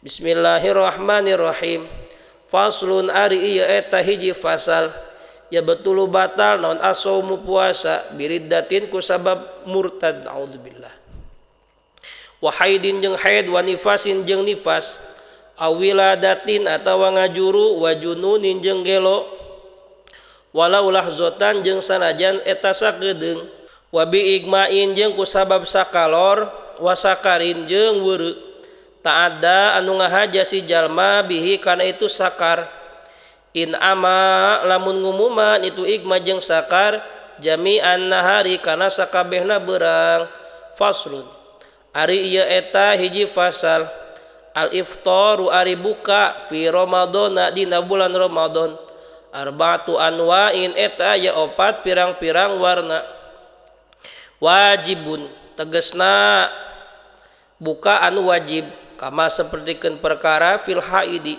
Bismillahirrahmanirrahim. Faslun, ari ieu eta hiji fasal. Yabtulu, batal naon, asaumu puasa, biriddatin ku sabab murtad, naudzubillah, wa haidin jeung haid, wa nifasin jeung nifas, aw wiladatin atawa ngajuru, wa jununin jeung gelo, walau lahzotan jeung sanajan eta sakedeung, wa bi igmain jeung ku sabab sakalor, wa sakarin jeung weureu ta'adda anu ngahaja si jalma bihi kana itu sakar, in amma lamun ngumuman itu igma jeung sakar, jami'an nahari kana sakabehna beurang. Faslun, ari ieu eta hiji fasal. Al iftaru, ari buka, fi ramadana dina bulan Ramadan, arba'atu anwa'in eta aya opat pirang-pirang warna. Wajibun tegesna buka anu wajib, kama sapertikeun perkara fil haidi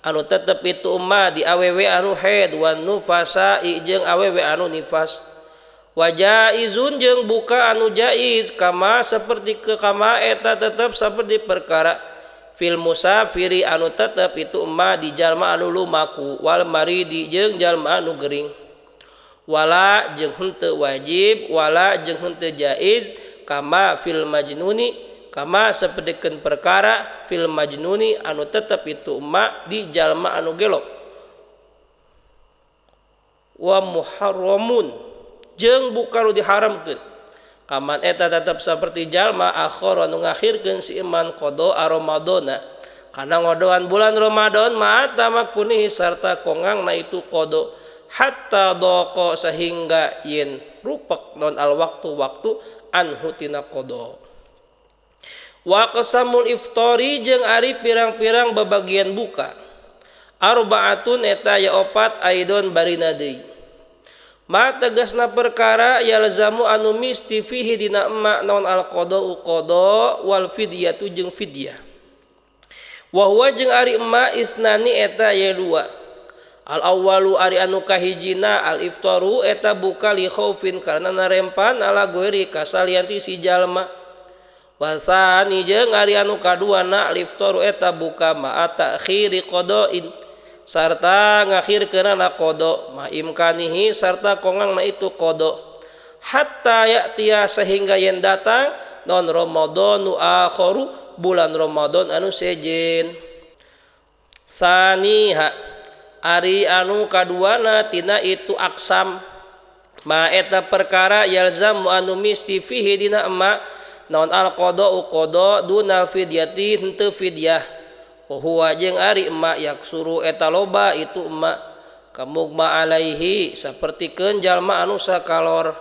anu tetep itu ma di awewe anu haid, wan nufasa jeung awewe anu nifas. Wa jaizun jeung buka anu jaiz, kama seperti ke kama eta tetep seperti perkara fil musafiri anu tetep itu ma di jalma anu lumaku, wal maridi jeung jalma anu gering. Wala jeung henteu wajib, wala jeung henteu jaiz, kama fil majnuni kama sapertikeun perkara fil majnuni anu tetep itu ma di jalma anu gelo. Wa muharramun jeung buka nu diharamkeun, kaman eta tetep seperti jalma akhara anu ngakhirkeun si iman qada Ramadana kana ngodoan bulan Ramadan, ma tamakkunihi sarta kongangna itu qada, hatta daqa sehingga yen rupek non al waktu waktu, anhu tina qada. Wa aqsamul iftari jeung ari pirang-pirang babagian buka, arbaatun eta ya opat, aidon barina deui. Ma tegasna perkara yalzamu anu misti fihi dina emma naon al qada'u qada, wal fidyatu jeung fidyah. Wa huwa jeung ari emma isnani eta ya dua. Al awwalu, ari anu kahijina, al iftaru eta buka, li khaufin karena narempan, ala ghairi kasalian ti si jalma. Wasani jeung ari anu kaduana, al iftaru eta buka ma ta'khiri qada'in sarta ngakhirkeunana qada, ma imkanihi sarta kongangna itu qada, hatta ya'tiya sehingga yen datang non Ramadanu akharu bulan Ramadan anu sejen. Saniha, ari anu kaduana tina itu aksam, ma eta perkara yalzamu anu misti fihi dina emma naon al qada'u qada, dunal fidyati henteu fidyah. Wa huwa jeung ari emma yaksuru eta loba itu emma, kamugma alaihi sapertikeun jalma anu sakalor.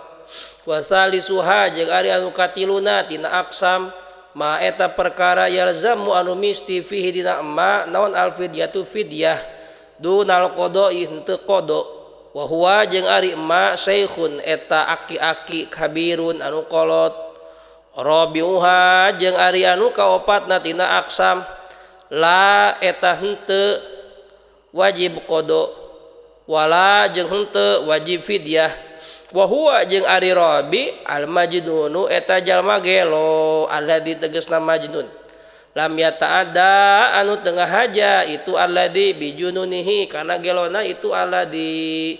Wa salisuha jeung ari anu katiluna tina aksam, ma eta perkara yalzamu anu misti fihi dina emma naon al fidyatu fidyah, dunal qada'i henteu qada. Wa huwa jeung ari emma syaikhun eta aki-aki, kabirun anu kolot. Rabiuha jeung ari anu kaopatna tina aksam, la eta henteu wajib qada, wala jeung henteu wajib fidyah. Wa huwa jeung ari rabi al majnunu eta jalma gelo, alladzi tegasna majnun lam yata'adda anu tengah haja itu alladzi bijununihi kana gelona itu alladzi.